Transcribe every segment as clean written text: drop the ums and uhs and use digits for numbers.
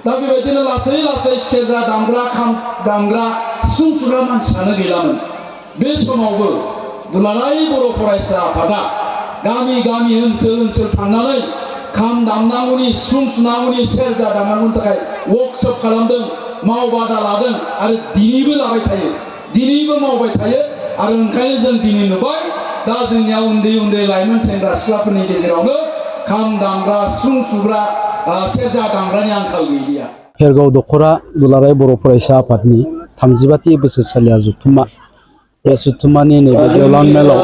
दा बेबायदिनो लासै लासै सेरजा दामग्रा खाम दामग्रा सिफुं सुग्रा मानसियानो गैलामोन। बे समावबो दुलाराय बर' फरायसा आफादा गामि गामि ओनसोल ओनसोल थांनानै खाम दामनांगौनि सिफुं सुनांगौनि सेरजा दामनांगौनि थाखाय वर्कशप खालामदों, मावबादा लादों आरो दिनैबो लाबाय थायो, दिनैबो मावबाय थायो। आरो ओंखायनो जों दिनै नुबाय दा जोंनिया उन्दै उन्दै लाइमोन सेंग्रा सिख्लाफोरनि गेजेरावनो खाम दामग्रा सिफुं सुग्रा सेरजा दामग्रानि आंखाल गैलिया। भेरगाव दख'रा दुलाराय बर' फरायसा आफादनि 35थि बोसोरसालिया जथुम्मा, बे जथुम्मानि नैबे गेवलां मेलाव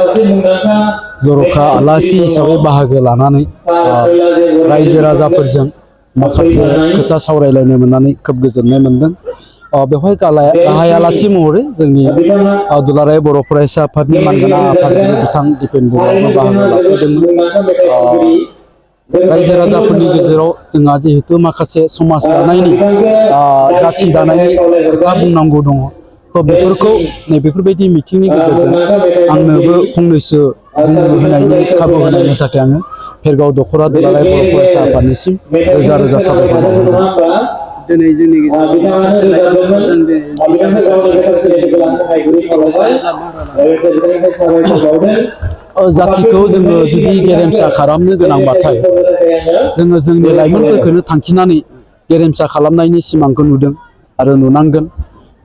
जर'खा आलासि हिसाबै बाहागो लानानै रायजो राजाफोरजों माखासे खोथा सावरायलायनो मोननानै खोब गोजोननाय मोनदों। बेवहाय गाहाय आलासि महरै जोंनि दुलाराय बर' फरायसा आफादनि मानगोनां आफादगिरि बिथां दिपेन बर'आबो बाहागो लाफैदोंमोन। रायजो राजाफोरनि गेजेराव जोंहा जिहेतु माखासे समाज दानायनि जाथि दानायनि खोथा बुंनांगौ दङ, थ' बेफोरखौ नैबेफोरबायदि मिथिंनि गेजेरजों आंनोबो फंनैसो होनायनि खाबु होनायनि थाखाय आङो भेरगाव दख'रा दुलाराय बर' फरायसा आफादनिसिम रोजा रोजा साबायखर बावहरदों। दिनै जोंनि जाथिखौ जोङो जुदि गेरेमसा खालामनो गोनांबाथाय जोङो जोंनि लाइमोनफोरखौनो थांखिनानै गेरेमसा खालामनायनि सिमांखौ नुदों आरो नुनांगोन।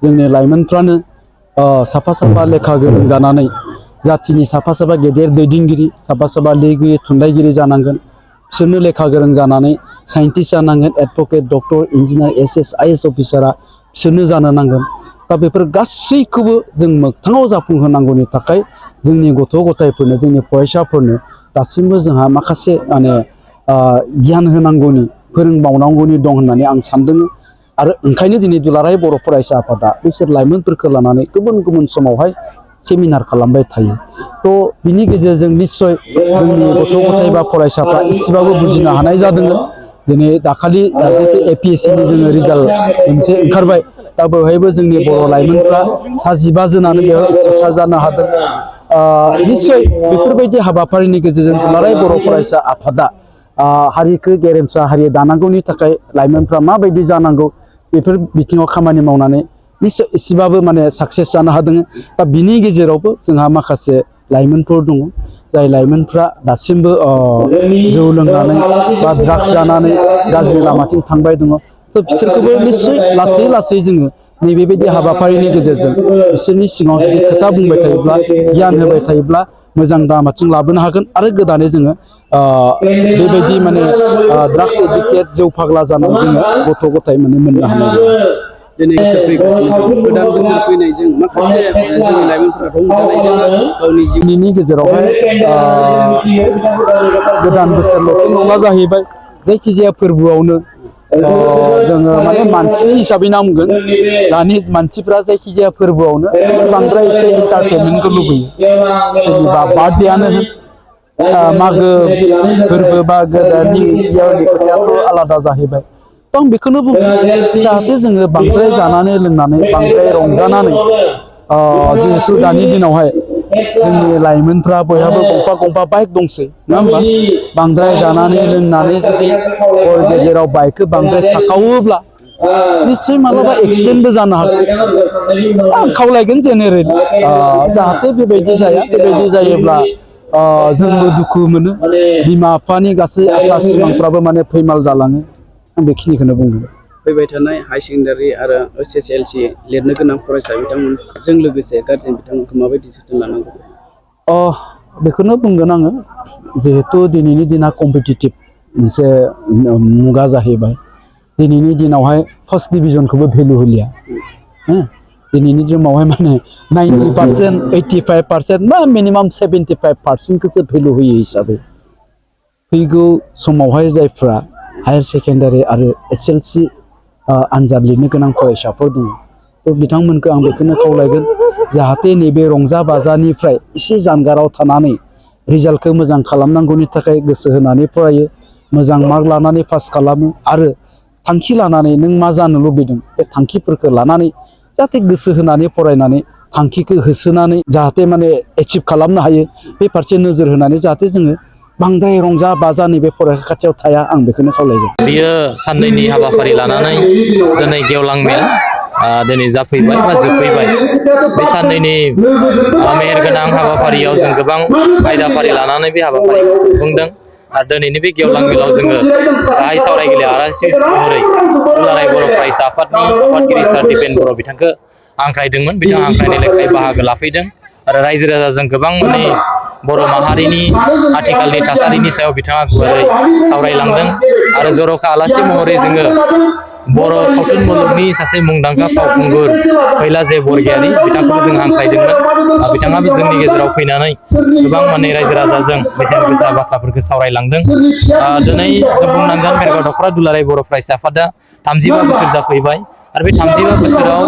जोंनि लाइमोनफ्रानो साफा साफा लेखा गोरों जानानै जाथिनि साफा साफा गेदेर दैदेनगिरि, साफा साफा लिरगिरि थुनलाइगिरि जानांगोन। बिसोरनो लेखा गोरों जानानै साइन्टिस्ट जानांगोन, advocate, doctor, engineer, IAS अफिसारा बिसोरनो जानो नांगोन। दा बेफोर गासैखौबो जों मोगथाङाव जाफुंहोनांगौनि थाखाय जोंनि गथ' गथायफोरनो, जोंनि फरायसाफोरनो दासिमबो जोंहा माखासे गियान होनांगौनि, फोरोंबावनांगौनि दं होननानै आं सानदों। आरो ओंखायनो दिनै दुलाराय बर' फरायसा आफादा बिसोर लाइमोनफोरखौ लानानै गुबुन गुबुन समावहाय सेमिनार खालामबाय थायो। थ' बिनि गेजेरजों निस्सय जोंनि गथ' गथाय बा फरायसाफ्रा एसेबाबो बुजिनो हानाय जादोंमोन। दिनै दाखालि जितु APSCनि जोङो रिजाल्ट मोनसे ओंखारबाय, दा बेवहायबो जोंनि बर' लाइमोनफ्रा 25 जोनानो बेयाव उथ्रिसार जानो हादों। निस्सय बेफोरबायदि हाबाफारिनि गेजेरजों दुलाराय बर' फरायसा आफादा हारिखौ गेरेमसा हारि दानांगौनि थाखाय लाइमोनफ्रा माबायदि जानांगौ बेफोर बिथिङाव खामानि मावनानै निस्सय एसेबाबो साक्सेस जानो हादों। दा बिनि गेजेरावबो जोंहा माखासे लाइमोनफोर दङ, जाय लाइमोनफ्रा दासिमबो जौ लोंनानै बा ड्राग्स जानानै गाज्रि लामाथिं थांबाय दङ। थ' बिसोरखौबो निस्सय लासै लासै जोङो नैबेबायदि हाबाफारिनि गेजेरजों बिसोरनि सिगाङाव जुदि खोथा बुंबाय थायोब्ला, गियान होबाय थायोब्ला मोजां लामाथिं लाबोनो हागोन। आरो गोदानै जोङो बेबायदि ड्राग्स एडिक्टेड, जौ फाग्ला जानाय जोङो गथ' गथाय मोननो हानाय नङा। दिनै बोसोर फैगासिनो दं, गोदान बोसोर फैनायजों माखासे जोंनि लाइमोनफोरा रंजानायजों गावनि जिउनि गेजेरावहाय गोदान बोसोरल'थ' नङा जाहैबाय, जायखिजाया फोरबोआवनो जोङो मानसि हिसाबै नांगोन। दानि मानसिफ्रा जायखिजाया फोरबोआवनो बांद्राय एसे एन्टारटेनमेन्टखौ लुबैयो। सोरनिबा बार्थडेआनो होन, मागो फोरबो बा गोदाननि इयारनि खोथायाथ' आलादा जाहैबाय। थ' आं बेखौनो बुङो, जाहाथे जोङो बांद्राय जानानै लोंनानै, बांद्राय रंजानानै, जिहेथु दानि दिनावहाय जोंनि लाइमोनफ्रा बयहाबो गंफा गंफा बाइक दंसै, नङा होमबा? बांद्राय जानानै लोंनानै जुदि हर गेजेराव बाइकखौ बांद्राय साखावोब्ला निस्सय मालाबा एक्सिडेन्टबो जानो हागौ। आं खावलायगोन जेनेरेलि जाहाथे बेबायदि जाया। बेबायदि जायोब्ला जोंबो दुखु मोनो, बिमा बिफानि गासै आसा सिमांफ्राबो फैमाल जालाङो। आं बेखिनिखौनो बुंगोन। फैबाय थानाय हाई सेकेन्डारि आरो HSLC लिरनो गोनां फरायसा बिथांमोनजों लोगोसे गार्जेन बिथांमोनखौ माबायदि जोथोन लानांगौ? बेखौनो बुंगोन आङो, जिहेतु दिनैनि दिना कम्पिटिटिभ मोनसे मुगा जाहैबाय। दिनैनि दिनावहाय फार्स्ट डिभिजनखौबो भेलु होलिया। दिनैनि दिनावहाय 90%, 85% बा मिनिमाम 75%खौसो भेलु होयो हिसाबै फैगौ समावहाय जायफ्रा हायार सेकेन्डारि आरो HSLC आनजाद लिरनो गोनां फरायसाफोर दङ, थ' बिथांमोनखौ आं बेखौनो खावलायगोन, जाहाथे नैबे रंजा बाजानिफ्राय एसे जानगाराव थानानै रिजाल्टखौ मोजां खालामनांगौनि थाखाय गोसो होनानै फरायो, मोजां मार्क लानानै पास खालामो आरो थांखि लानानै नों मा जानो लुबैदों बे थांखिफोरखौ लानानै जाहाथे गोसो होनानै फरायनानै थांखिखौ होसोनानै जाहाथे एचिभ खालामनो हायो, बे फारसे नोजोर होनानै जाहाथे जोङो बांद्राय रंजा बाजा नैबे फरायसा खाथियाव थाया आं बेखौनो खावलायगोन। बियो साननैनि हाबाफारि लानानै दिनै गेवलां मेल दिनै जाफैबाय बा जोबफैबाय। बे साननैनि मेहेरगोनां हाबाफारियाव जों गोबां आयदाफारि लानानै बे हाबाफारिखौ खुंफुंदों आरो दिनैनि बे गेवलां मेलाव जोङो गाहाय सावरायगिरि आलासि महरै दुलाराय बर' फरायसा आफादनि आफादगिरि सार दिपेन बर' बिथांखौ हांख्रायदोंमोन। बिथाङा हांख्रायनाय लेखायै बाहागो लाफैदों आरो रायजो राजाजों गोबां माने बर' माहारिनि आथिखालनि थासारिनि सायाव बिथाङा गुवारै सावरायलांदों आरो जर'खा आलासि महरै जोङो बर' सावथुन मुलुगनि सासे मुंदांखा फावखुंगुर फैलाजे बरगयारी बिथांखौबो जों हांख्रायदोंमोन। बिथाङाबो जोंनि गेजेराव फैनानै गोबां माने रायजो राजाजों बेसेन गोसा बाथ्राफोरखौ सावरायलांदों। दिनै जों बुंनांगोन भेरगाव दख'रा दुलाराय बर' फरायसा आफादा 35 बोसोर जाफैबाय आरो बे 35 बोसोराव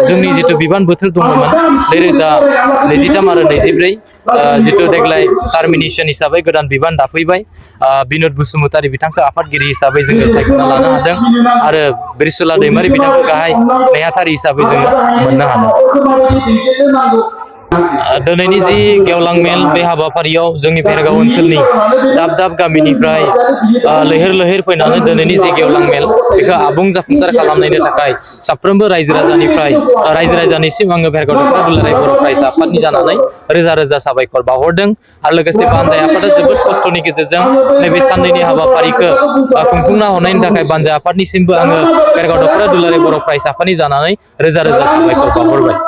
जोंनि जिथु बिबान बोथोर दङमोन 2023 आरो 24 जिथु देग्लाय टार्मिनेसन हिसाबै गोदान बिबान दाफैबाय। बिनोद बसुमतारी बिथांखौ आफादगिरि हिसाबै जोङो सायख'ना लानो हादों आरो बिरसुला दैमारि बिथांखौ गाहाय नेहाथारि हिसाबै जोङो मोननो हादों। दिनैनि जि गेवलां मेल बे हाबाफारियाव जोंनि भेरगाव ओनसोलनि दाब दाब गामिनिफ्राय लैहोर लैहोर फैनानै दिनैनि जि गेवलां मेल बेखौ आबुं जाफुंसार खालामनायनि थाखाय साफ्रोमबो रायजो राजानिसिम आङो भेरगाव दख'रा दुलाराय बर' फरायसा आफादनि जानानै रोजा रोजा साबायखर बावहरदों आरो लोगोसे बानजाय आफादा जोबोद खस्थ'नि गेजेरजों नैबे साननैनि हाबाफारिखौ खुंफुंना हरनायनि थाखाय बानजाय आफादनिसिमबो आङो भेरगाव दख'रा दुलाराय बर' फरायसा आफादनि जानानै रोजा रोजा साबायखर बावहरबाय।